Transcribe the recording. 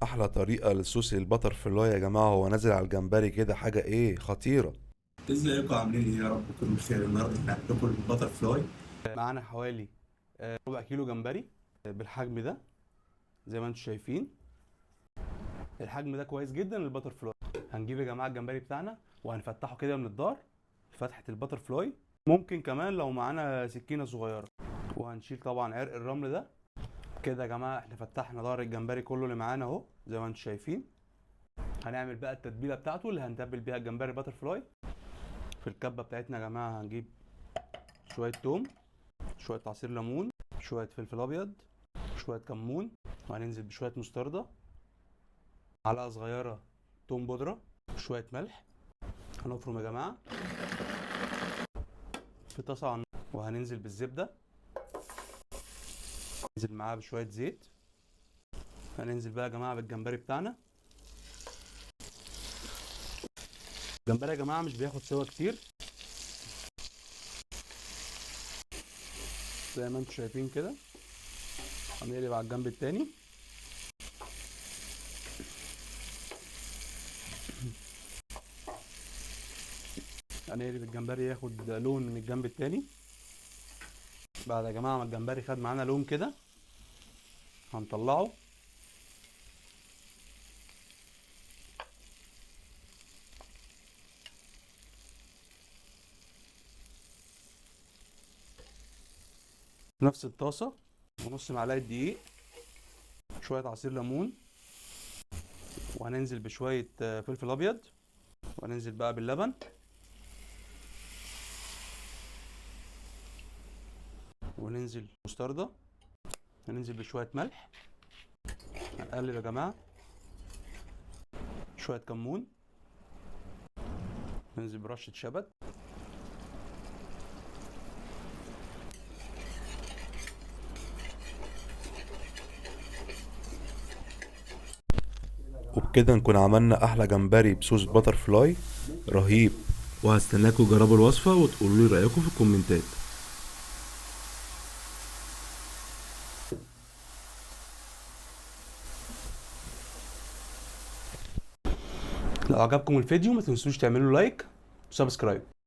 احلى طريقه لصوص ال butterfly يا جماعة، هو نازل على الجمبري كده حاجة ايه خطيرة. ازيكم عاملين ايه؟ يا رب تكونوا بخير. النهارده احنا هناكل ال butterfly. معانا حوالي ربع كيلو جمبري بالحجم ده زي ما انتم شايفين. الحجم ده كويس جدا لل butterfly. هنجيب يا جماعة الجمبري بتاعنا وهنفتحه كده من الظهر فتحه ال butterfly، ممكن كمان لو معانا سكينة صغيرة، وهنشيل طبعا عرق الرمل ده كده. يا جماعة احنا فتحنا ظهر الجمبري كله اللي معانا اهو زي ما انتم شايفين. هنعمل بقى التتبيله بتاعته اللي هنتبل بيها الجمبري butterfly. في الكبه بتاعتنا يا جماعة هنجيب شوية توم، شوية عصير ليمون، شوية فلفل ابيض، شوية كمون، وهننزل بشوية مستردة، معلقه صغيرة توم بودره، شوية ملح. هنفرم يا جماعة في طاسه على النار، وهننزل بالزبده، ننزل معاها بشوية زيت. هننزل بقى يا جماعة بالجمبري بتاعنا. الجمبري يا جماعة مش بياخد سوا كتير زي ما انتم شايفين كده. هنقلب على الجنب التاني. هنقلب الجمبري ياخد لون من الجنب التاني. بعد يا جماعة ما الجمبري خد معانا لون كده هنطلعه. نفس الطاسة ونص معلقة دقيق، شوية عصير ليمون، وهننزل بشوية فلفل أبيض، وهننزل بقى باللبن. وننزل مستردة، هننزل بشوية ملح، هنقلب يا جماعة، شوية كمون، ننزل برشة شبت. وبكده نكون عملنا احلى جمبري بصوص butterfly رهيب. وهستناكم تجربوا الوصفة وتقولوا لي رايكم في الكومنتات. لو عجبكم الفيديو ما تنسوش تعملوا like و subscribe.